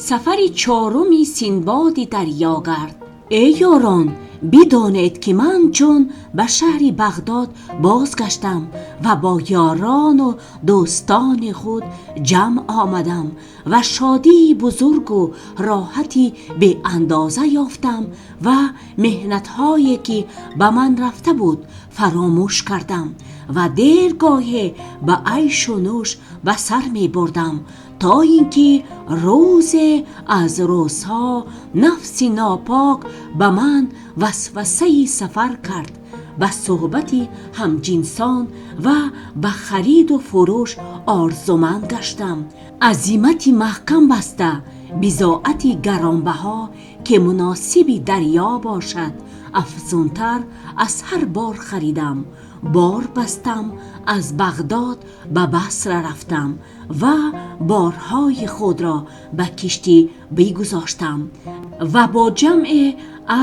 Сафари чаҳорум Синбоди дарёгард. Эй ёрон, бидонед, ки ман чун ба шаҳри Бағдод бозгаштам ва бо ёрон ва дӯстони худ ҷамъ омадам ва шодии бузург ва роҳатии беандоза ёфтам ва меҳнатҳое ки ба ман рафта буд фаромӯш кардам ва дергоҳе ба айшу нӯш ба сар мебурдам, то инки рӯзе аз рӯзҳо нафси нопок ба ман васвасаи сафар кард, ба суҳбати ҳамҷинсон ва ба хариду фурӯш орзуманд гаштам. Азимати маҳкам баста, бизоати гаронбаҳо, ки муносиби дарё бошад, афзунтар аз ҳар бор харидам. Бор бастам, аз Бағдод ба Басра рафтам ва борҳои худро ба киштӣ гузоштам ва бо ҷамъе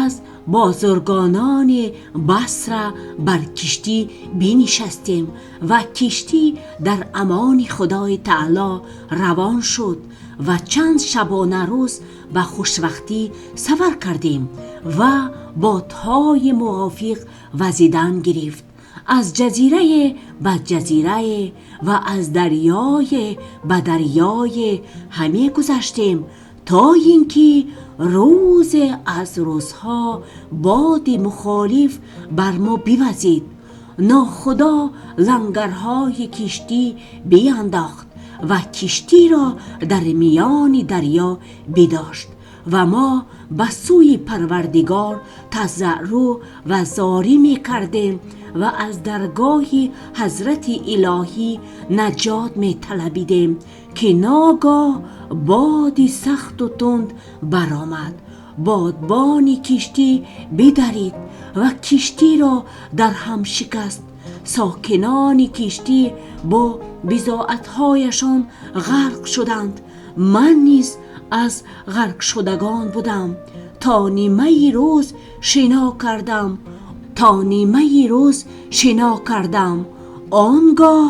аз бозаргонони Басра бар киштӣ нишастем ва киштӣ дар амони Худои таъоло равон шуд ва чанд шабонарӯз ба хушбахтӣ сафар кардем ва бодҳои мувофиқ вазидан гирифт. Аз ҷазирае ба ҷазирае ва аз дарёе ба дарёе ҳамегузаштем, то инки рӯзе аз рӯзҳо боди мухолиф бар мо бивазид. Нохудо лангарҳои киштӣ биандохт ва киштиро дар миёни дарё бидошт ва мо ба сӯи Парвардигор тазарруъ ва зорӣ мекардем ва аз даргоҳи ҳазрати илоҳӣ наҷот металабидем, ки ногоҳ боди сахт ва тунд баромад. Бодбони киштӣ бидарид ва киштиро дар ҳам шикаст. Сокинони киштӣ бо бизоатҳояшон ғарқ шуданд. Ман низ аз ғарқшудагон будам. То нимаи рӯз шино кардам. Он гоҳ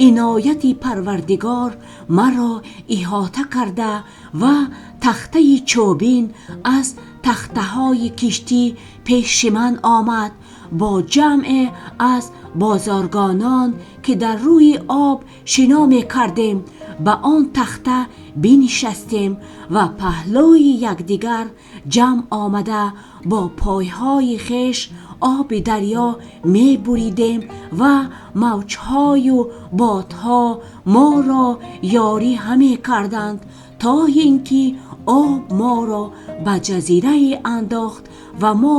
инояти Парвардигор маро эҳота карда ва тахтаи чӯбин аз тахтаҳои киштӣ пеши ман омад. Бо ҷамъе аз бозаргонон, ки дар рӯи об шино мекардем, ба он тахта нишастем ва паҳлӯи якдигар ҷамъ омада, бо пойҳои хеш оби дарё мебуридем ва мавҷҳо ва бодҳо моро ёрӣ ҳамекарданд, то инки об моро ба ҷазирае андохт ва мо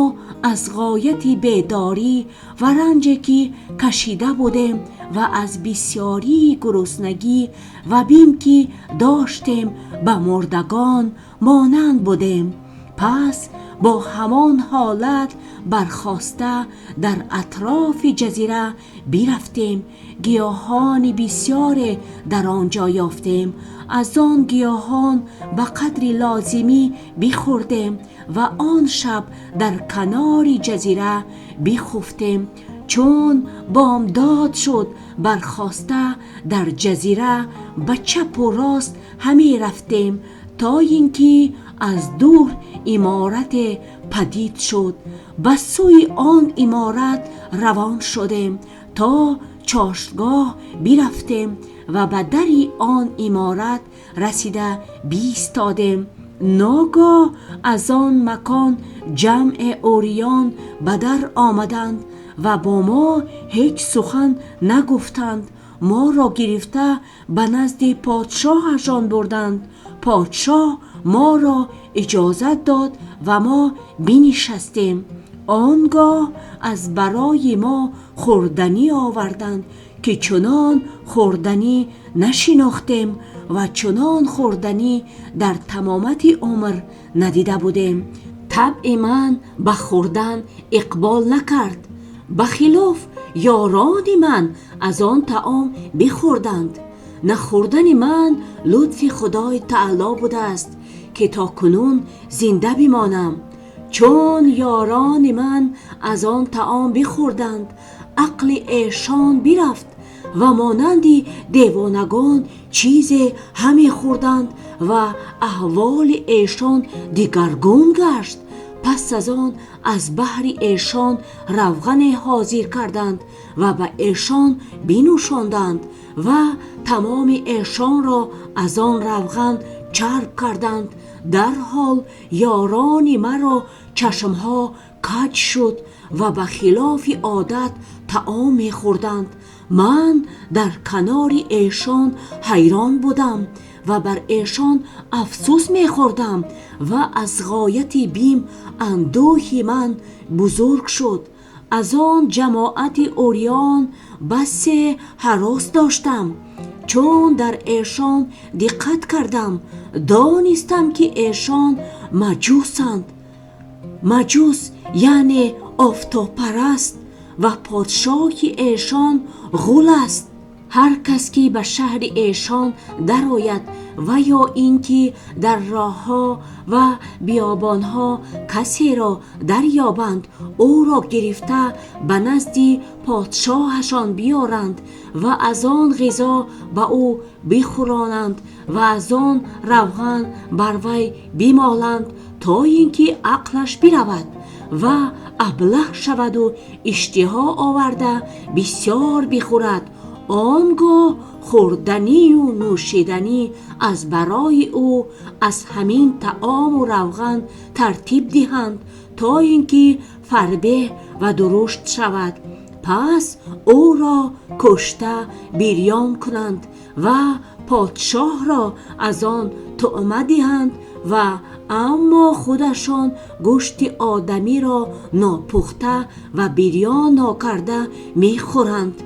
аз ғояти бедорӣ ва ранҷе ки кашида будем ва аз бисёрии гуруснагӣ ва бим ки доштем ба мурдагон монанд будем. Пас бо ҳамон ҳолат бархоста дар атрофи ҷазира бирафтем. Гиёҳони бисёре дар он ҷо ёфтем. Аз он гиёҳон ба қадри лозимӣ бихӯрдем ва он шаб дар канори ҷазира бихуфтем. Чун бомдод шуд, бархоста дар ҷазира ба чап ва рост ҳамерафтем, то инки аз дур иморате падид шуд. Ба сӯи он иморат равон шудем, то чошгоҳ бирафтем ва ба дари он иморат расида биистодем. Ногоҳ аз он макон ҷамъи уриён ба дар омаданд ва бо мо ҳеҷ сухан нагуфтанд. Моро гирифта ба назди подшоҳашон бурданд. Подшоҳ моро иҷозат дод ва мо бинишастем. Он гоҳ аз барои мо хӯрданӣ оварданд, ки чунон хӯрданӣ нашинохтем ва чунон хӯрданӣ дар тамомияти умр надида будем. Табъи ман ба хӯрдан иқбол накард. Ба хилофи ёрони ман аз он таом бихӯрданд. Нахӯрдани ман лутфи Худои таъоло буда аст, ки то кунун зинда бимонам. Чун ёрони ман аз он таом бихӯрданд, ақли эшон бирафт. ва монанди девонагон чизе ҳамехӯрданд ва аҳволи эшон дигаргун гашт. Пас аз он аз баҳри эшон равғане ҳозир карданд ва ба эшон бинӯшонданд ва тамоми эшонро аз он равған чарб карданд. Дар ҳол ёрони маро чашмҳо каҷ шуд ва ба хилофи одат таом мехӯрданд. Ман дар канори эшон ҳайрон будам ва бар эшон афсӯс мехӯрдам ва аз ғояти бим андӯҳи ман бузург шуд. Аз он ҷамоати уриён басе ҳарос доштам. Чун дар эшон диққат кардам, донистам ки эшон маҷусанд. Маҷус яъне офтобпараст ва подшоҳи эшон ғул аст. Ҳар кас ки ба шаҳри эшон дарояд ва ё инки дар роҳҳо ва биёбонҳо касеро дарёбанд, ӯро гирифта ба назди подшоҳашон биёранд ва аз он ғизо ба ӯ бихӯронанд ва аз он равған бар вай бимоланд, то инки ақлаш биравад ва аблаҳ шавад ва иштиҳо оварда бисёр бихӯрад. Он гоҳ хӯрданӣ ва нӯшиданӣ аз барои ӯ аз ҳамин таом ва равған тартиб диҳанд, то инки фарбеҳ ва дурушт шавад. Пас ӯро кушта бирён кунанд ва подшоҳро аз он таъма диҳанд ва аммо худашон гӯшти одамиро нопухта ва бирён накарда мехӯранд.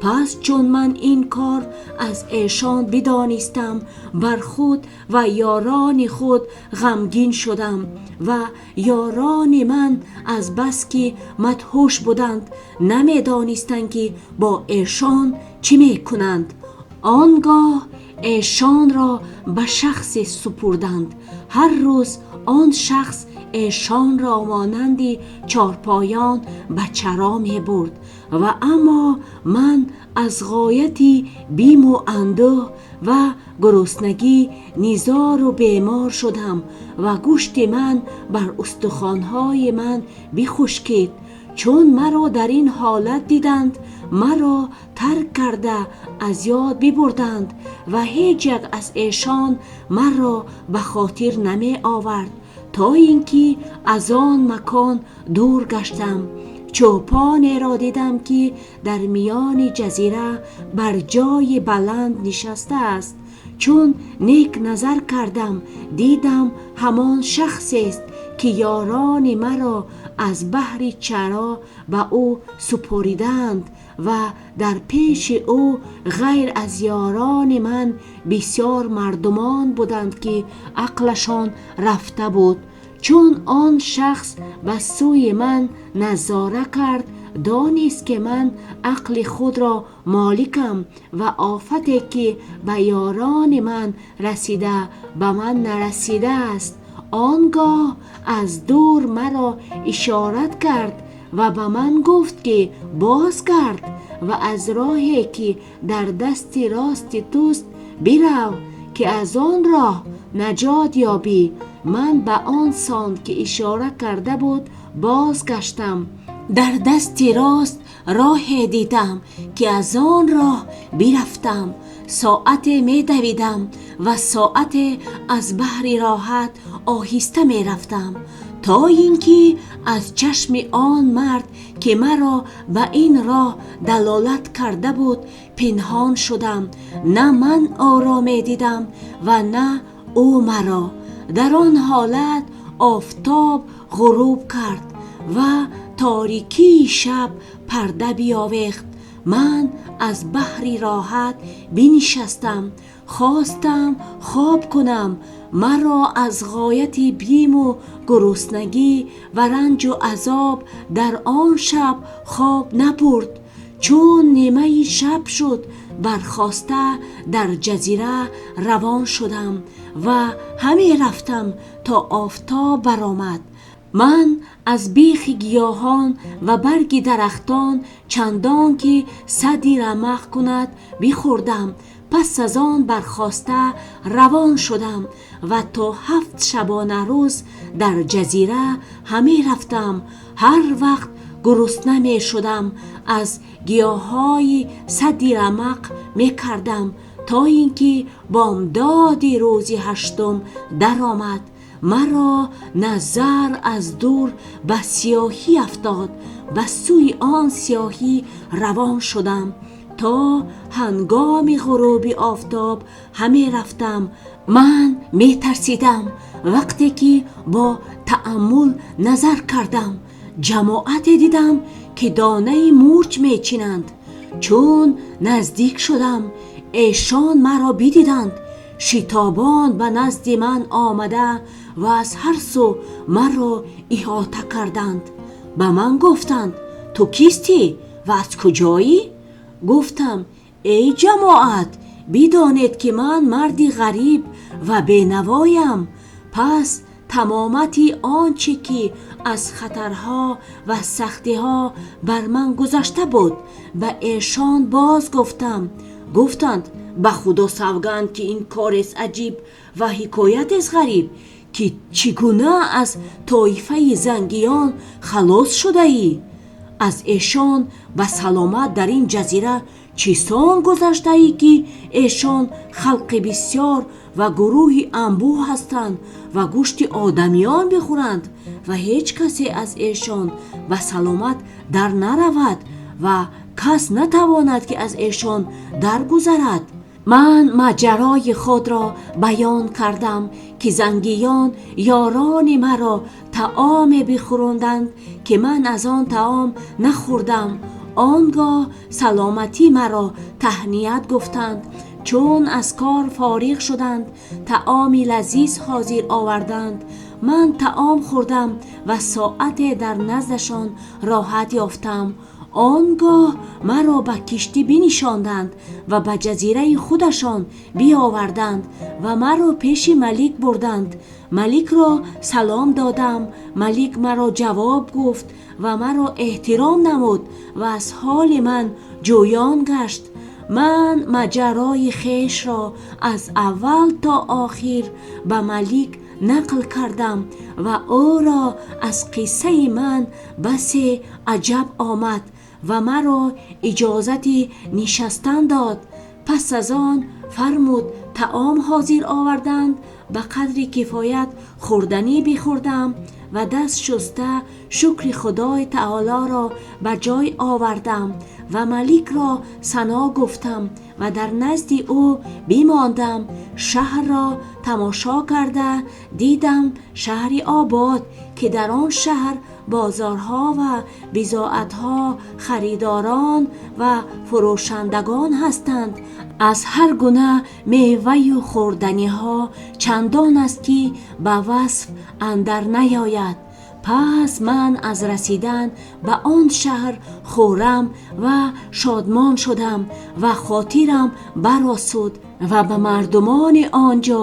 Пас чун ман ин кор аз эшон бидонистам, бар худ ва ёрони худ ғамгин шудам ва ёрони ман аз бас ки мадҳуш буданд, намедонистанд ки бо эшон чӣ мекунанд. Он гоҳ эшонро ба шахсе супурданд. Ҳар рӯз он шахс эшонро монанди чорпоён ба чаро мебурд ва аммо ман аз ғояти бим ва андӯҳ ва гуруснагӣ низор ва бемор шудам ва гӯшти ман бар устухонҳои ман бихушкид. Чун маро дар ин ҳолат диданд, маро тарк карда аз ёд бибурданд ва ҳеҷ як аз эшон маро ба хотир намеовард, то инки аз он макон дур гаштам. Чӯпонеро дидам, ки дар миёни ҷазира бар ҷои баланд нишаста аст. Чун нек назар кардам, дидам ҳамон шахс аст, ки ёрони маро аз баҳри чаро ба ӯ супуридаанд ва дар пеши ӯ ғайр аз ёрони ман бисёр мардумон буданд, ки ақлашон рафта буд. Чун он шахс ба сӯи ман назора кард, донист ки ман ақли худро моликам ва офате ки ба ёрони ман расида ба ман нарасида аст. Он гоҳ аз дур маро ишорат кард ва ба ман гуфт, ки бозгард ва аз роҳе ки дар дасти рости туст бирав, ки аз он роҳ наҷот ёбӣ. Ман ба он сон ки ишора карда буд бозгаштам. Дар дасти рост роҳе дидам, ки аз он роҳ бирафтам. Соате медавидам ва соате аз баҳри роҳат оҳиста мерафтам, то инки аз чашми он мард, ки маро ба ин роҳ далолат карда буд, пинҳон шудам. На ман ӯро медидам ва на ӯ маро. Дар он ҳолат офтоб ғуруб кард ва торикии шаб парда биёвехт. Ман аз баҳри роҳат бинишастам, хостам хоб кунам. Маро аз ғояти бим ва гуруснагӣ ва ранҷу азоб дар он шаб хоб набурд. Чун нимаи шаб шуд, бархоста дар ҷазира равон шудам ва ҳамерафтам то офтоб баромад. Ман аз бехи гиёҳон ва барги дарахтон чандон ки садди рамақ кунад бихӯрдам. Пас аз он бархоста равон шудам ва то 7 шабонарӯз дар ҷазира ҳамерафтам. Ҳар вақт гурусна мешудам аз гиёҳҳои садди рамақ мекардам то инки бомдоди рӯзи ҳаштум даромад. Маро назар аз дур ба сиёҳӣ афтод. Ба сӯи он сиёҳӣ равон шудам то ҳангоми ғуруби офтоб ҳамерафтам. Ман метарсидам. Вақте ки бо таъаммул назар кардам, ҷамоате дидам ки донаи мурч мечинанд. Чун наздик шудам, эшон маро бидиданд. Шитобон ба назди ман омада ва аз ҳар су маро иҳота карданд. Ба ман гуфтанд: ту кистӣ ва аз куҷоӣ? Гуфтам: эй ҷамоат, бидонед ки ман марди ғариб ва бенавоям. Пас тамомати он чи ки аз хатарҳо ва сахтиҳо бар ман гузашта буд ба эшон боз гуфтам. Гуфтанд: ба Худо савганд ки ин корест аҷиб ва ҳикоятест ғариб, ки чӣ гуна аз тоифаи зангиён халос шудаӣ? Аз эшон ба саломат дар ин ҷазира чисон гузаштаӣ ки эшон халқи бисёр ва гурӯҳи анбӯҳ ҳастанд ва гӯшти одамиён бихӯранд ва ҳеҷ касе аз эшон ба саломат дар наравад ва кас натавонад ки аз эшон даргузарад. Ман маҷарои худро баён кардам ки зангиён ёрони маро таоме бихӯронданд ки ман аз он таом нахӯрдам. Он гоҳ саломатии маро таҳният гуфтанд. Чун аз кор фориғ шуданд, таоми лазиз ҳозир оварданд. Ман таом хӯрдам ва соате дар наздашон роҳат ёфтам. Он гоҳ маро ба киштӣ бинишонданд ва ба ҷазираи худашон биоварданд ва маро пеши малик бурданд. Маликро салом додам. Малик маро ҷавоб гуфт ва маро эҳтиром намуд ва аз ҳоли ман ҷӯён гашт. Ман маҷарои хешро аз аввал то охир ба малик нақл кардам ва ӯро аз қиссаи ман басе аҷаб омад ва маро иҷозати нишастан дод. Пас аз он фармуд таом ҳозир оварданд. Ба қадри кифоят хӯрданӣ бихӯрдам ва даст шуста шукри Худои таолоро ба ҷой овардам ва маликро сано гуфтам ва дар назди ӯ бимондам. Шаҳрро тамошо карда дидам шаҳри обод, ки дар он шаҳр бозорҳо ва бизоатҳо, харидорон ва фурӯшандагон ҳастанд. Аз ҳар гуна меваю хӯрданиҳо чандон аст ки ба васф андар наояд. Пас ман аз расидан ба он шаҳр хуррам ва шодмон шудам ва хотирам баросуд ва ба мардумони он ҷо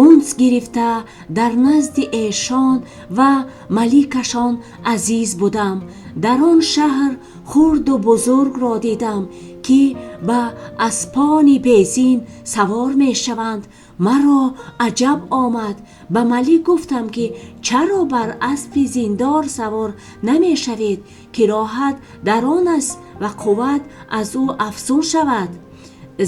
унс гирифта дар назди эшон ва маликашон азиз будам. Дар он шаҳр хурду бузургро дидам ки ба аспони безин савор мешаванд. Маро аҷаб омад. Ба малик гуфтам ки чаро бар аспи зиндор савор намешавед, ки роҳат дар он аст ва қувват аз ӯ афзун шавад.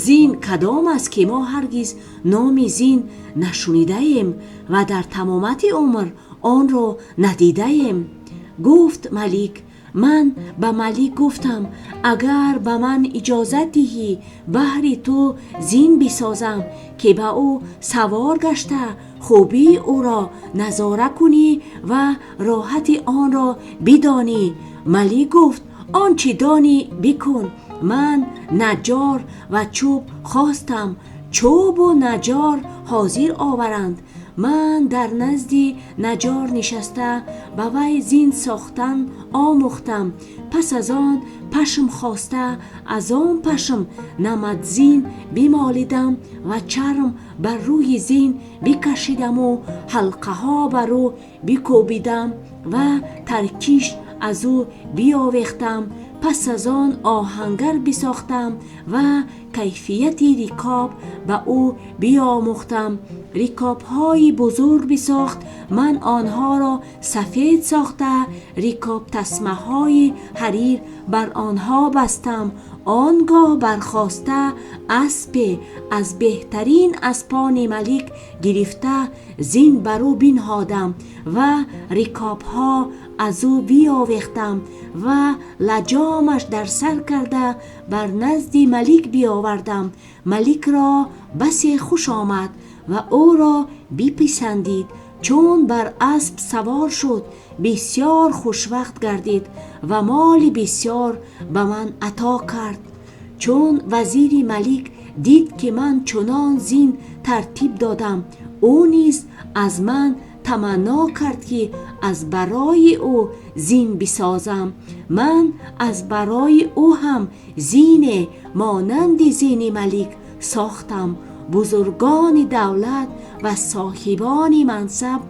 Зин кадом аст ки мо ҳаргиз номи зин нашунидаем ва дар тамомати умр онро надидаем? Гуфт малик. Ман ба малик гуфтам: агар ба ман иҷозат диҳӣ, баҳри ту зин бисозам ки ба ӯ савор гашта хубии ӯро назора кунӣ ва роҳати онро бидонӣ. Малик гуфт: он чӣ донӣ бикун. Ман наҷҷор ва чӯб хостам. Чӯбу наҷҷор ҳозир оваранд. Ман дар назди наҷор нишаста ба вай зин сохтан омӯхтам. Пас аз он пашм хоста, аз он пашм намадзин бимолидам ва чарм бар рӯи зин бикашидам ва ҳалқаҳо бар ӯ бикӯбидам ва таркаш аз ӯ биовехтам. Пас аз он оҳангар бисохтам ва кайфияти рикоб ба ӯ биомӯхтам. Рикобҳои бузург бисохт. Ман онҳоро сафед сохта, рикоб тасмаҳои ҳарир бар онҳо бастам. Он гоҳ бархоста аспе аз беҳтарин аспони малик гирифта, зин бар ӯ бинҳодам ва рикобҳо аз ӯ биовехтам ва лаҷомаш дар сар карда бар назди малик биёвардам. Маликро басе хуш омад ва ӯро биписандид. Чун бар асп савор шуд, бисёр хушвақт гардид ва моли бисёр ба ман ато кард. Чун вазири малик дид, ки ман чунон зин тартиб додам, ӯ низ аз ман таманно кард, ки аз барои ӯ зин бисозам. Ман аз барои ӯ ҳам зине монанди зини малик сохтам. Бузургони давлат ва соҳибони мансаб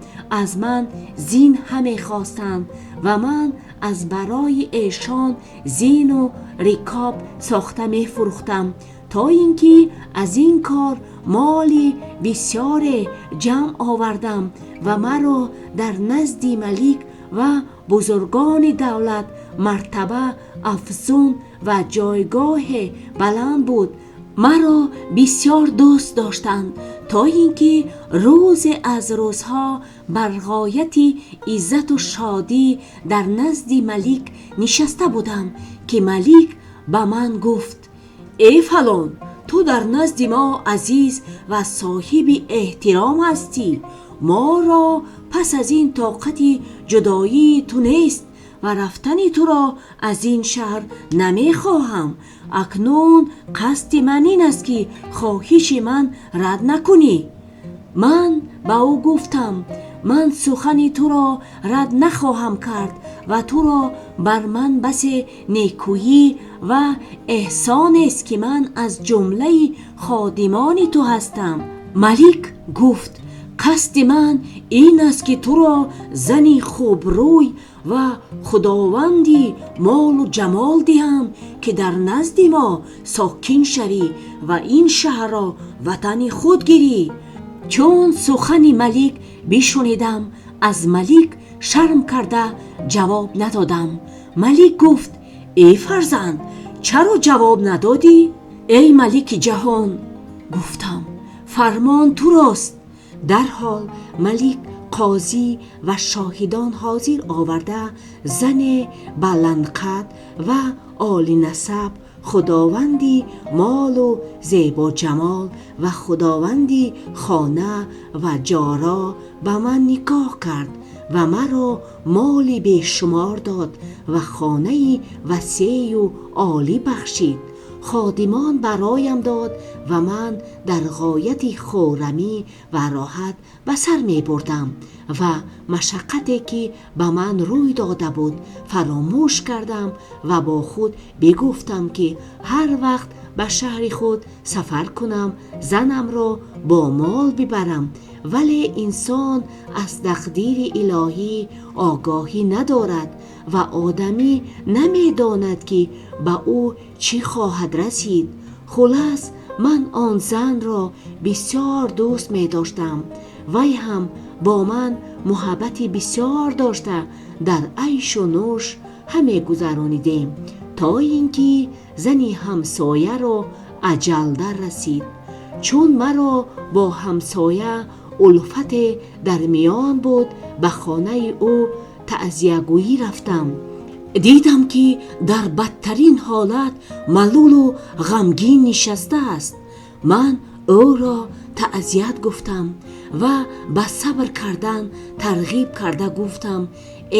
аз ман зин ҳамехостанд ва ман аз барои эшон зину рикоб сохта мефурӯхтам, то ин ки аз ин кор моли бисёре ҷамъ овардам ва маро дар назди малик ва бузургони давлат мартаба афзун ва ҷойгоҳе баланд буд. Маро бисёр дӯст доштанд, то ин ки рӯзе аз рӯзҳо бар ғояти иззату шодӣ дар назди малик нишаста будам, ки малик ба ман гуфт: «Эй фалон, ту дар назди мо азиз ва соҳиби эҳтиром ҳастӣ. Моро пас аз ин тоқати ҷудоии ту нест ва рафтани туро аз ин шаҳр намехоҳам. Акнун қасди ман ин аст, ки хоҳиши ман рад накунӣ». Ман ба ӯ гуфтам: «Ман сухани туро рад нахоҳам кард ва туро бар ман басе некӯӣ ва эҳсонест, ки ман аз ҷумлаи ходимони ту ҳастам». Малик гуфт: «Қасди ман ин аст, ки туро зани хубрӯй ва худованди молу ҷамол диҳам, ки дар назди мо сокин шавӣ ва ин шаҳрро ватани худ гирӣ». Чун сухани малик бишунидам, аз малик шарм карда ҷавоб надодам. Малик гуфт: «Эй фарзанд, чаро ҷавоб надодӣ?» «Эй малики ҷаҳон», гуфтам, «фармон турост». Дарҳол малик қозӣ ва шоҳидон ҳозир оварда, зане баландқад ва олинасаб, худованди молу зебоҷамол ва худованди хона ва ҷоро ба ман никоҳ кард ва маро моли бешумор дод ва хонаи васеъу олӣ бахшид. Ходимон бароям дод ва ман дар ғояти хӯрамӣ ва роҳат ба сар мебурдам ва машаққате ки ба ман рӯй дода буд фаромӯш кардам ва бо худ бигуфтам, ки ҳар вақт ба шаҳри худ сафар кунам, занамро бо мол бибарам. Вале инсон аз тақдири илоҳӣ огоҳӣ надорад ва одамӣ намедонад, ки ба ӯ чӣ хоҳад расид. Хулас, ман он занро бисёр дӯст медоштам. Вай ҳам бо ман муҳаббати бисёр дошта, дар айшу нӯш ҳамегузаронидем, то ин ки зани ҳамсояро аҷал дар расид. Чун маро бо ҳамсоя улфате дар миён буд, ба хонаи ӯ таъзиягӯӣ рафтам. Дидам, ки дар бадтарин ҳолат малулу ғамгин нишастааст. Ман ӯро таъзият гуфтам ва ба сабр кардан тарғиб карда гуфтам: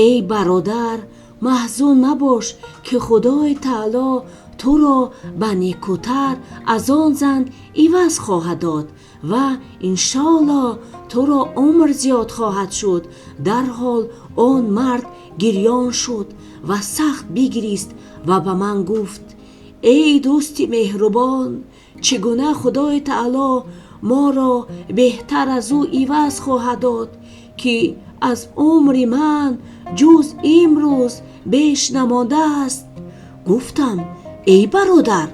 «Эй бародар, маҳзун мабош, ки Худои таоло туро ба некӯтар аз он зан иваз хоҳад дод». ва иншоаллоҳ туро умр зиёд хоҳад шуд. Дарҳол он мард гирён шуд ва сахт бигирист ва ба ман гуфт: эй дӯсти меҳрубон, чӣ гуна Худои таоло моро беҳтар аз ӯ иваз хоҳад дод, ки аз умри ман ҷуз имрӯз беш намондааст. Гуфтам: эй бародар,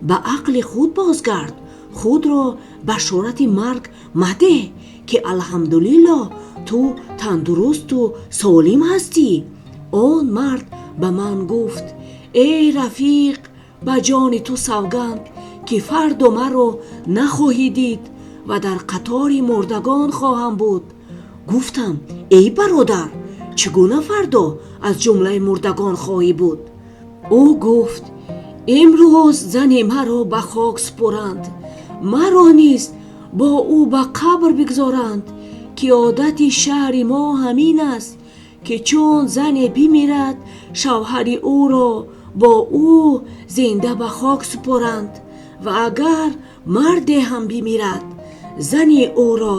ба ақли худ бозгард, худро башорати марг мадеҳ, ки алҳамдулиллоҳ ту тандуруст у солим ҳастӣ. Он мард ба ман гуфт: эй рафиқ, ба ҷони ту савганд, ки фардо маро нахоҳӣ дид ва дар қатори мурдагон хоҳам буд. Гуфтам: эй бародар, чӣ гуна фардо аз ҷумлаи мурдагон хоҳӣ буд? Ӯ гуфт: имрӯз зани маро ба хок супуранд, маро низ бо ӯ ба қабр бигзоранд, ки одати шаҳри мо ҳамин аст, ки чун зане бимирад, шавҳари ӯро бо ӯ зинда ба хок супуранд ва агар марде ҳам бимирад, зани ӯро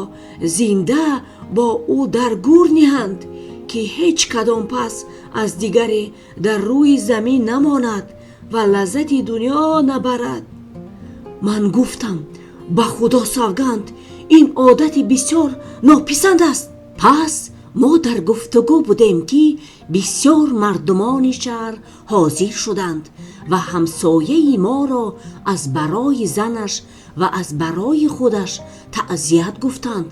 зинда бо ӯ дар гӯр ниҳанд, ки ҳеҷ кадом пас аз дигаре дар рӯи замин намонад ва лаззати дунё набарад. Ман гуфтам: ба Худо савганд, ин одати бисёр нописанд аст. Пас мо дар гуфтугӯ будем, ки бисёр мардумони шаҳр ҳозир шуданд ва ҳамсояи моро аз барои занаш ва аз барои худаш таъзият гуфтанд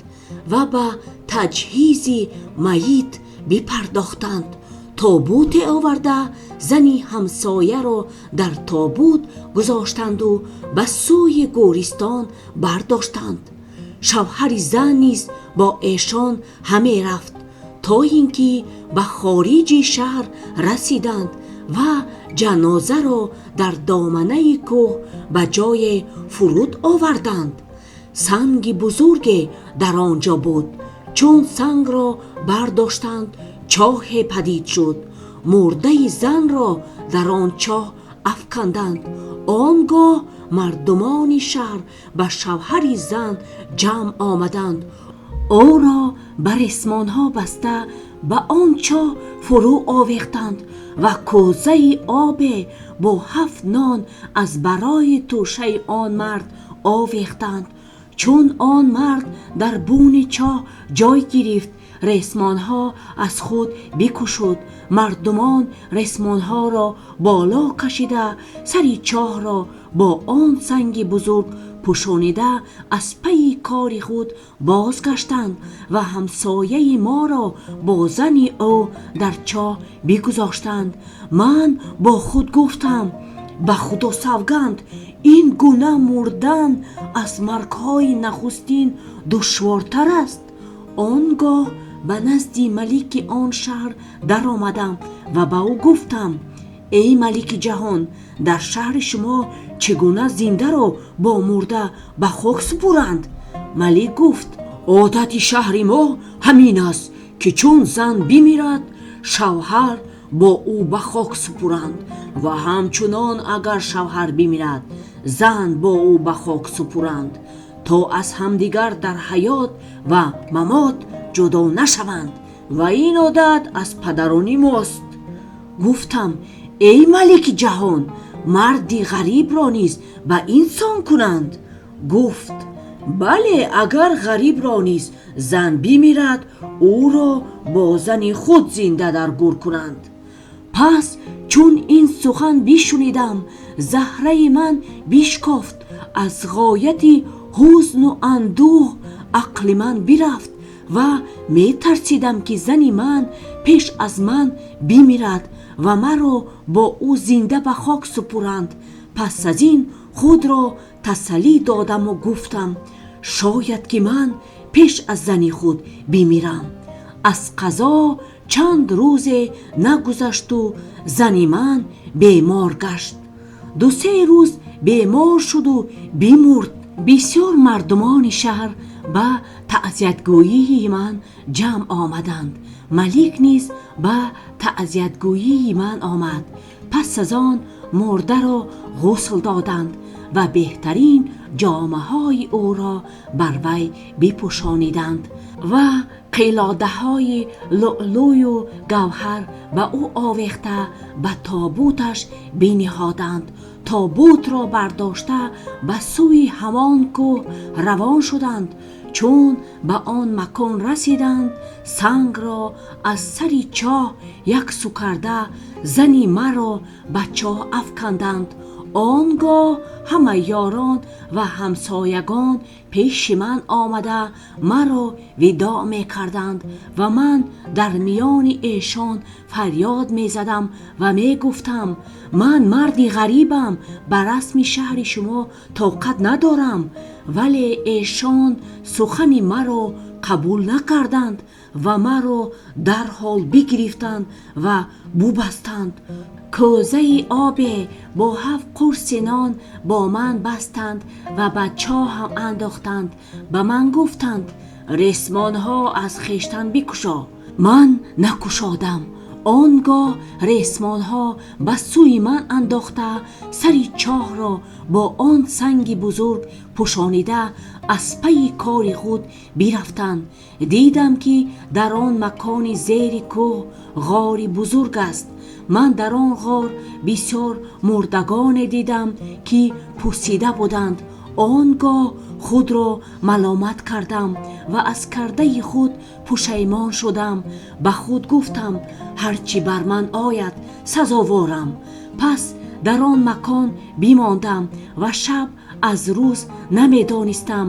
ва ба таҷҳизи майит бипардохтанд. Тобуте оварда зани ҳамсояро дар тобут гузоштанд у ба сӯи гӯристон бардоштанд. Шавҳари зан низ бо эшон ҳамерафт, то ин ки ба хориҷи шаҳр расиданд ва ҷанозаро дар доманаи кӯҳ ба ҷое фуруд оварданд. Санги бузурге дар он ҷо буд. Чун сангро бардоштанд, чоҳе падид шуд. Мурдаи занро дар он чоҳ афканданд. Он гоҳ мардумони шаҳр ба шавҳари зан ҷамъ омаданд. Ӯро ба ресмонҳо баста ба он чоҳ фурӯ овехтанд ва козаи обе бо 7 нон аз барои тӯшаи он мард овехтанд. Чун он мард дар буни чоҳ ҷой гирифт, ресмонҳо аз худ бикушод. Мардумон ресмонҳоро боло кашида, сари чоҳро бо он санги бузург пӯшонида, аз пайи кори худ бозгаштанд ва ҳамсояи моро бо зани ӯ дар чоҳ бигузоштанд. Ман бо худ гуфтам: ба Худо савганд, ин гуна мурдан аз маргҳои нахустин душвортар аст. Он гоҳ ба назди малики он шаҳр даромадам ва ба ӯ гуфтам: эй малики ҷаҳон, дар шаҳри шумо чӣ гуна зиндаро бо мурда ба хок супуранд? Малик гуфт: одати шаҳри мо ҳамин аст, ки чун зан бимирад, шавҳар бо ӯ ба хок супуранд ва ҳамчунон агар шавҳар бимирад, зан бо ӯ ба хок супуранд, то аз ҳамдигар дар ҳаёт ва мамот ҷудо нашаванд ва ин одат аз падарони мост. Гуфтам: эй малики ҷаҳон, марди ғарибро низ ба ин сон кунанд? Гуфт: бале, агар ғарибро низ зан бимирад, ӯро бо зани худ зинда дар гӯр кунанд. Пас чун ин сухан бишунидам, заҳраи ман бишкофт. Аз ғояти ҳузну андӯҳ ақли ман бирафт ва метарсидам, ки зани ман пеш аз ман бимирад ва маро бо ӯ зинда ба хок супуранд. Пас аз ин худро тасаллӣ додаму гуфтам: шояд ки ман пеш аз зани худ бимирам. Аз қазо чанд рӯзе нагузашту зани ман бемор гашт. 2-3 рӯз бемор шуду бимурд. Бисёр мардумони шаҳр ба таъзиятгӯии ман ҷамъ омаданд. Малик низ ба таъзиятгӯии ман омад. Пас аз он мурдаро ғусл доданд ва беҳтарин ҷомаҳои ӯро бар вай бипӯшониданд ва қилодаҳои лӯлӯю гавҳар ба ӯ овехта ба тобуташ биниҳоданд. Тобутро бардошта ба сӯи ҳамон кӯҳ равон шуданд. Чун ба он макон расиданд, сангро аз сари чоҳ яксӯ карда, зани маро ба чоҳ афканданд. Он гоҳ ҳама ёрон ва ҳамсоягон пеши ман омада маро видоъ мекарданд ва ман дар миёни эшон фарёд мезадам ва мегуфтам: ман марди ғарибам, ба расми шаҳри шумо тоқат надорам. Вале эшон сухани маро қабул накарданд ва маро дарҳол бигирифтанд ва бубастанд. Кӯзаи обе бо 7 қурси нон бо ман бастанд ва ба чоҳам андохтанд. Ба ман гуфтанд: ресмонҳо аз хештан бикушо. Ман накушодам. Он гоҳ ресмонҳо ба сӯи ман андохта, сари чоҳро бо он санги бузург пӯшонида аз пайи кори худ бирафтанд. Дидам, ки дар он макони зери кӯҳ ғори бузург аст. Ман дар он ғор бисёр мурдагоне дидам, ки пусида буданд. Он гоҳ худро маломат кардам ва аз кардаи худ пушаймон шудам. Ба худ гуфтам: ҳарчи бар ман ояд, сазоворам. Пас дар он макон бимондам ва шаб аз рӯз намедонистам.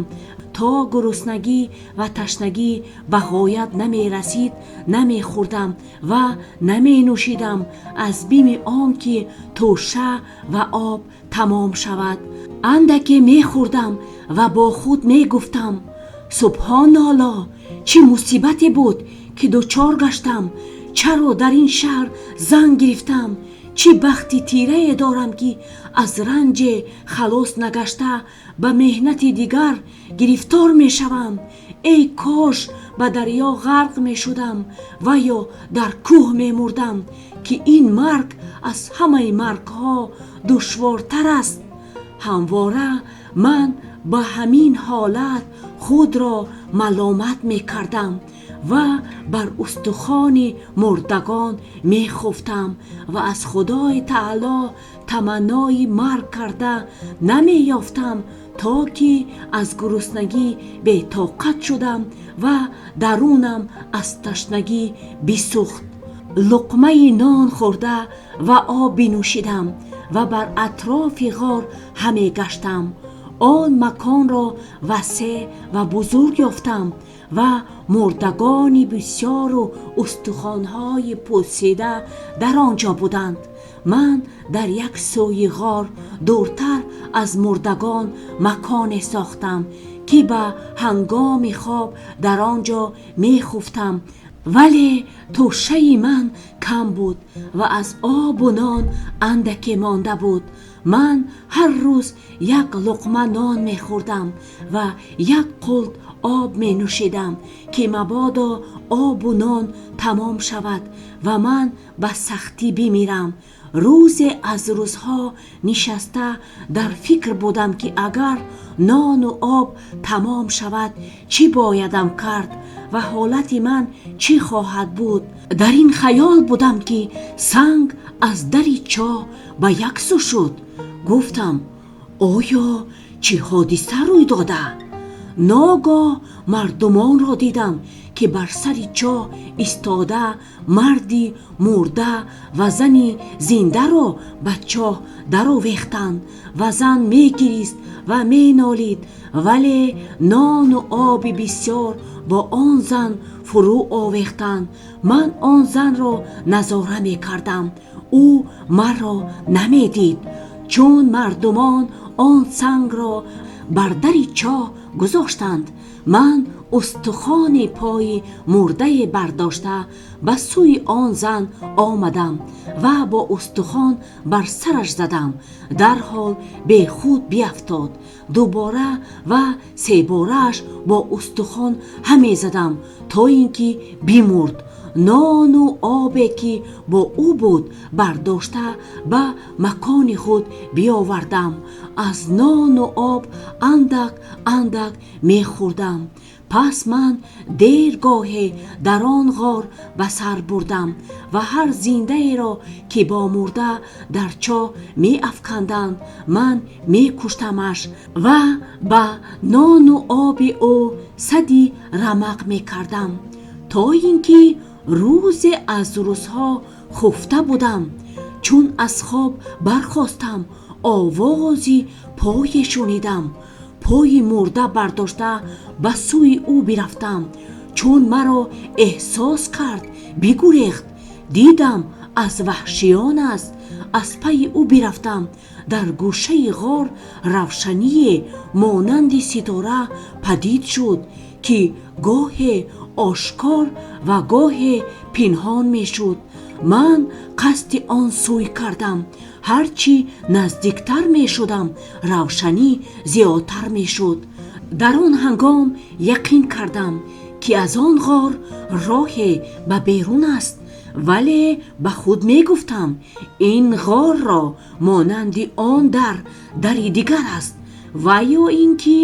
То гуруснагӣ ва ташнагӣ ба ғоят намерасид, намехӯрдам ва наменӯшидам, аз бими он ки тӯша ва об тамом шавад. Андаке мехӯрдам ва бо худ мегуфтам: субҳоналлоҳ, чӣ мусибате буд, ки дучор гаштам. Чаро дар ин шаҳр зан гирифтам? Чӣ бахти тирае дорам, ки аз ранҷе халос нагашта ба меҳнати дигар гирифтор мешавам. Эй кош ба дарё ғарқ мешудам ва ё дар кӯҳ мемурдам, ки ин марг аз ҳамаи маргҳо душвортар аст. Ҳамвора ман ба ҳамин ҳолат худро маломат мекардам ва бар устухони мурдагон мехуфтам ва аз Худои Таоло таманнои марг карда намеёфтам, то ки аз гуруснагӣ бетоқат шудам ва дарунам аз ташнагӣ бисӯхт. Луқмаи нон хӯрда ва об бинӯшидам ва бар атрофи ғор ҳамегаштам. Он маконро васеъ ва бузург ёфтам ва мурдагони бисёру устухонҳои пӯсида дар он ҷо буданд. Ман дар як сӯи ғор дуртар аз мурдагон маконе сохтам, ки ба ҳангоми хоб дар он ҷо мехуфтам. Вале тӯшаи ман кам буд ва аз обу нон андаке монда буд. Ман ҳар рӯз як луқма нон мехӯрдам ва як қулт об менӯшидам, ки мабодо обу нон тамом шавад ва ман ба сахтӣ бимирам. Рӯзе аз рӯзҳо нишаста дар фикр будам, ки агар нону об тамом шавад, чӣ боядам кард ва ҳолати ман чӣ хоҳад буд. Дар ин хаёл будам, ки санг аз дари чоҳ ба яксӯ шуд. Гуфтам: оё чӣ ҳодиса рӯй дода? Ногоҳ мардумонро дидам, ки бар сари чоҳ истода марди мурда ва зани зиндаро ба чоҳ даровехтанд ва зан мегирист ва менолид, вале нону оби бисёр бо он зан фурӯ овехтанд. Ман он занро назора мекардам, ӯ маро намедид. Чун мардумон он сангро бар дари чоҳ гузоштанд, ман устухони пои мурдае бардошта ба сӯи он зан омадам ва бо устухон бар сараш задам. Дарҳол бехуд биафтод. Дубора ва себорааш бо устухон ҳамезадам, то ин ки бимурд. Нону обе ки бо ӯ буд бардошта ба макони худ биёвардам. Аз нону об андак андак мехӯрдам. Пас ман дергоҳе дар он ғор ба сар бурдам ва ҳар зиндаеро ки бо мурда дар чоҳ меафканданд, ман мекуштамаш ва ба нону оби ӯ садди рамақ мекардам, то ин ки рӯзе аз рӯзҳо хуфта будам. Чун аз хоб бархостам, овози пое шунидам. Пои мурда бардошта ба сӯи ӯ бирафтам. Чун маро эҳсос кард, бигурехт. Дидам аз ваҳшиён аст. Аз пайи ӯ бирафтам. Дар гӯшаи ғор равшание монанди ситора падид шуд, ки гоҳе ошкор ва гоҳе пинҳон мешуд. Ман қасди он сӯй кардам. Ҳарчи наздиктар мешудам, равшанӣ зиёдтар мешуд. Дар он ҳангом яқин кардам, ки аз он ғор роҳе ба берун аст, вале ба худ мегуфтам: ин ғорро монанди он дар дари дигар аст ва ё ин ки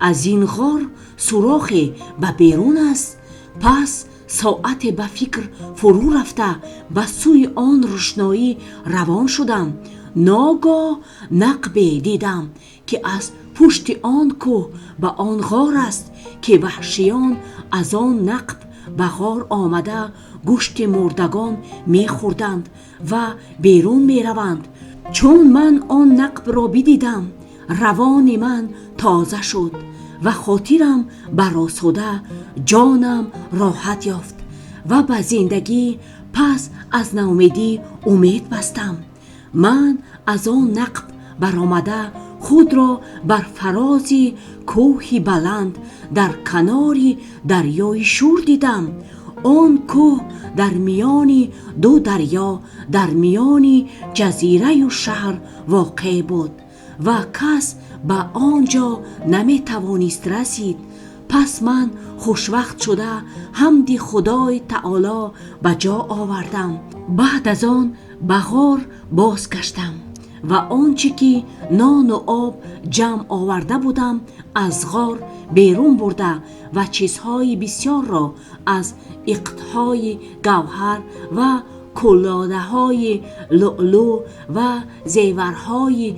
аз ин ғор сурохе ба берун аст. Пас соате ба фикр фурӯ рафта, ба сӯи он рӯшноӣ равон шудам. Ногоҳ нақбе дидам, ки аз пушти он кӯҳ ба он ғор аст, ки ваҳшиён аз он нақб ба ғор омада, гӯшти мурдагон мехӯрданд ва берун мераванд. Чун ман он нақбро бидидам, равони ман тоза шуд ва хотирам баросуда, ҷонам роҳат ёфт ва ба зиндагӣ пас аз ноумедӣ умед бастам. Ман аз он нақб баромада, худро бар фарози кӯҳи баланд дар канори дарёи Шур дидам. Он кӯҳ дар миёни ду дарё, дар миёни ҷазираю шаҳр воқеъ буд ва кас ба он ҷо наметавонист расид. Пас ман хушвақт шуда, ҳамди Худои таоло ба ҷо овардам. Баъд аз он ба ғор бозгаштам ва он чӣ ки нону об ҷамъ оварда будам, аз ғор берун бурда ва чизҳои бисёрро аз иқтҳои гавҳар ва куллодаҳои лӯълӯ ва зеварҳои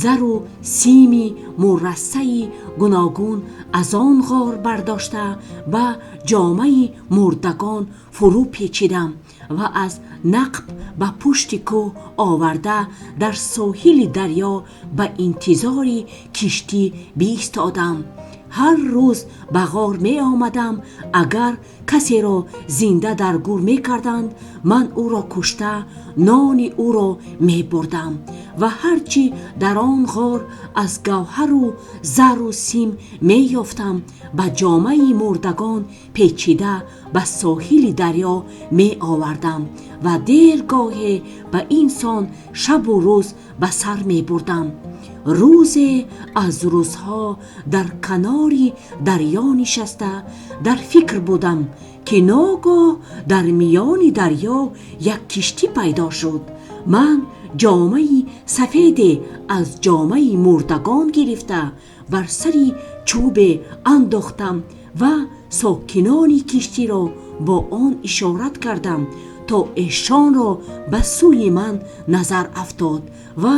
зару сими мурассаи гуногун аз он ғор бардошта, ба ҷомаи мурдагон фурӯ печидам ва аз нақб ба пушти кӯҳ оварда, дар соҳили дарё ба интизори киштӣ биистодам. Ҳар рӯз ба ғор меомадам. Агар касеро зинда дар гӯр мекарданд, ман ӯро кушта, нони ӯро мебурдам ва ҳарчи дар он ғор аз гавҳару зару сим меёфтам, ба ҷомаи мурдагон печида, ба соҳили дарё меовардам ва дергоҳе ба ин сон шабу рӯз ба сар мебурдам. Рӯзе аз рӯзҳо дар канори дарё нишаста дар фикр будам, ки ногоҳ дар миёни дарё як киштӣ пайдо шуд. Ман ҷомаи сафеде аз ҷомаи мурдагон гирифта, бар сари чӯбе андохтам ва сокинони киштиро бо он ишорат кардам, то эшонро ба сӯи ман назар афтод ва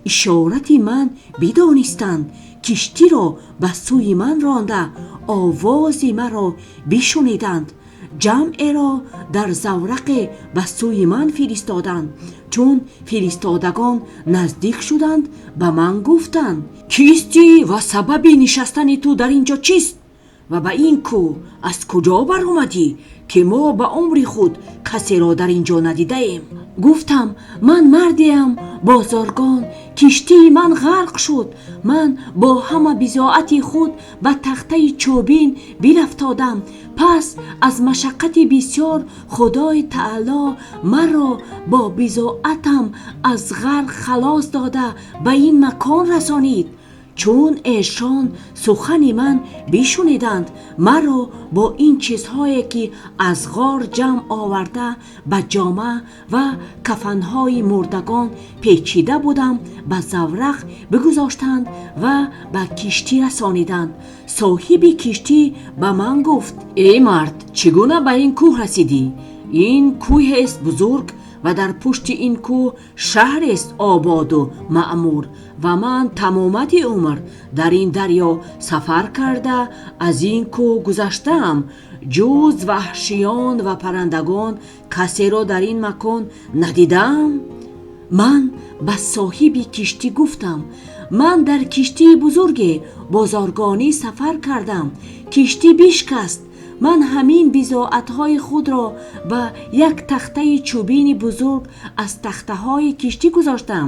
ишорати ман бидонистанд. Киштиро ба сӯи ман ронда, овози маро бишуниданд. Ҷамъеро дар заврақе ба сӯи ман фиристоданд. Чун фиристодагон наздик шуданд, ба ман гуфтанд: кистӣ ва сабаби нишастани ту дар ин ҷо чист ва ба ин кӯҳ аз куҷо баромадӣ, ки мо ба умри худ касеро дар ин ҷо надидаем? Гуфтам: ман мардеам бозоргон, киштии ман ғарқ шуд. Ман бо ҳама бизоати худ ба тахтаи чӯбин бирафтодам. Пас аз машаққати бисёр Худои таоло маро бо бизоатам аз ғарқ халос дода, ба ин макон расонид. Чун эшон сухани ман бишуниданд, маро бо ин чизҳое ки аз ғор ҷамъ оварда, ба ҷома ва кафанҳои мурдагон печида будам, ба заврақ бигузоштанд ва ба киштӣ расониданд. Соҳиби киштӣ ба ман гуфт: «Эй мард, чӣ гуна ба ин кӯҳ расидӣ? Ин кӯҳест бузург ва дар пушти ин кӯҳ шаҳрест ободу маъмур ва ман тамомати умр дар ин дарё сафар карда, аз ин кӯҳ гузаштаам. Ҷуз ваҳшиён ва паррандагон касеро дар ин макон надидаам». Ман ба соҳиби киштӣ гуфтам: «Ман дар киштии бузурге бозаргонӣ сафар кардам. Киштӣ бишкаст. Ман ҳамин бизоатҳои худро ба як тахтаи чӯбини бузург аз тахтаҳои киштӣ гузоштам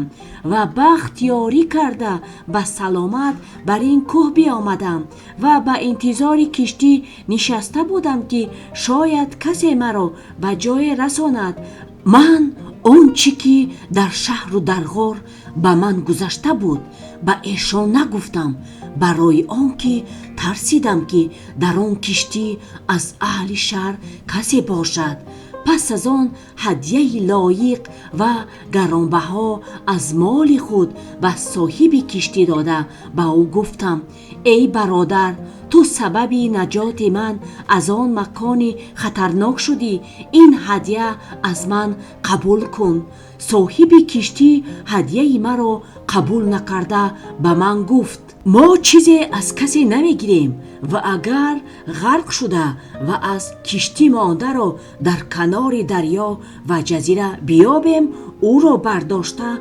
ва бахт ёрӣ карда, ба саломат бар ин кӯҳ биомадам ва ба интизори киштӣ нишаста будам, ки шояд касе маро ба ҷое расонад. Ман он чӣ ки дар шаҳру дар ғор ба ман гузашта буд, ба эшон нагуфтам, барои он ки тарсидам, ки дар он киштӣ аз аҳли шаҳр касе бошад. Пас аз он ҳадияи лоиқ ва гаронбаҳо аз моли худ ба соҳиби киштӣ дода, ба ӯ гуфтам: «Эй бародар, ту сабаби наҷоти ман аз он макони хатарнок шудӣ. Ин ҳадя аз ман қабул кун». Соҳиби киштӣ ҳадияи маро қабул накарда, ба ман гуфт: «Мо чизе аз касе намегирем ва агар ғарқ шуда ва аз киштӣ мондаро дар канори дарё ва ҷазира биёбем, ӯро бардошта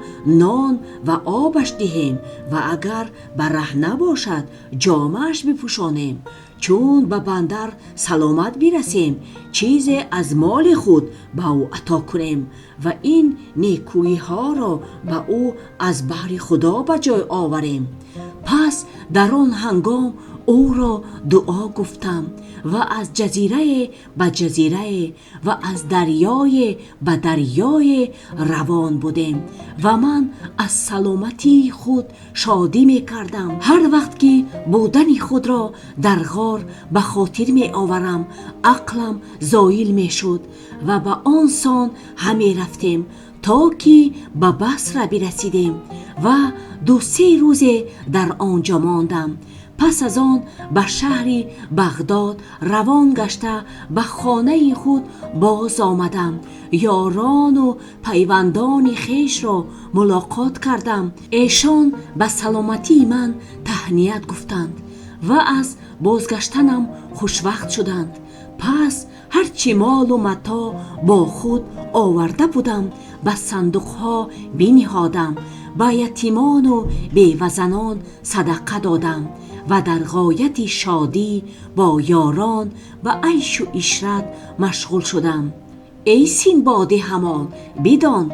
нон ва обаш диҳем ва агар бараҳна бошад, ҷомааш бипӯшонем. Чун ба бандар саломат бирасем, чизе аз моли худ ба ӯ ато кунем ва ин некӯиҳоро ба ӯ аз баҳри Худо ба ҷой оварем». Пас дар он ҳангом ӯро дуо гуфтам ва аз ҷазирае ба ҷазирае ва аз дарёе ба дарёе равон будем ва ман аз саломатии худ шодӣ мекардам. Ҳар вақт ки будани худро дар ғор ба хотир меоварам, ақлам зоил мешуд ва ба он сон ҳамерафтем, то ки ба Басра бирасидем ва 2-се рӯзе дар он ҷо мондам. Пас аз он ба шаҳри Бағдод равон гашта, ба хонаи худ боз омадам. Ёрону пайвандони хешро мулоқот кардам. Эшон ба саломатии ман таҳният гуфтанд ва аз бозгаштанам хушвақт шуданд. Пас ҳарчи молу матоъ бо худ оварда будам, ба сандуқҳо биниҳодам, ба ятимону бевазанон садақа додам ва дар ғояти шодӣ бо ёрон ба айшу ишрат машғул шудам. Эй Синбоди ҳамол, бидон,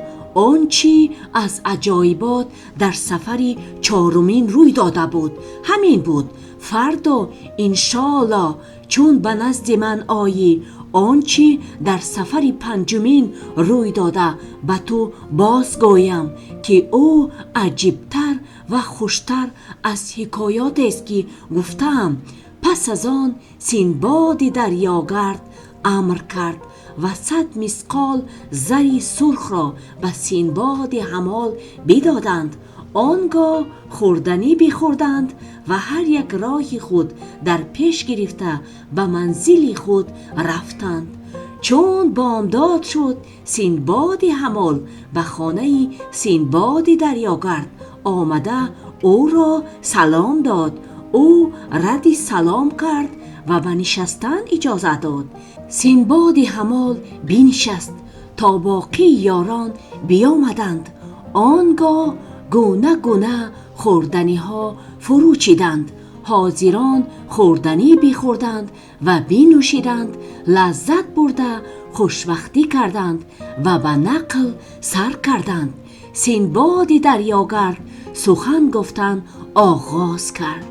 он чӣ аз аҷоибот дар сафари чорумин рӯй дода буд, ҳамин буд. Фардо иншоаллоҳ, чун ба назди ман оӣ, он чӣ дар сафари панҷумин рӯй дода ба ту бозгӯям, ки ӯ аҷибтар ва хуштар аз ҳикоётест, ки гуфтаам. Пас аз он Синбоди дарёгард амр кард ва 100 мисқол зари сурхро ба Синбоди ҳамол бидоданд. Он гоҳ хӯрданӣ бихӯрданд ва ҳар як роҳи худ дар пеш гирифта, ба манзили худ рафтанд. Чун бомдод шуд, Синбоди ҳамол ба хонаи Синбоди дарёгард омада, ӯро салом дод. Ӯ радди салом кард ва ба нишастан иҷозат дод. Синбоди ҳамол бинишаст, то боқии ёрон биёмаданд. Он гоҳ гуна гуна хӯрданиҳо фурӯ чиданд. Ҳозирон хӯрданӣ бихӯрданд ва бинӯшиданд, лаззат бурда, хушвақтӣ карданд ва ба нақл сар карданд. Синбоди дарёгард сухан гуфтан оғоз кард.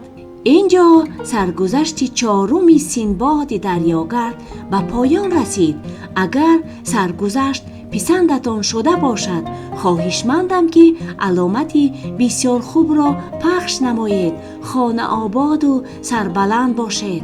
Инҷо саргузашти чоруми Синбоди дарёгард ба поён расид. Агар саргузашт писандатон шуда бошад, хоҳишмандам, ки аломати бисёр хубро пахш намоед. Хонаободу сарбаланд бошед.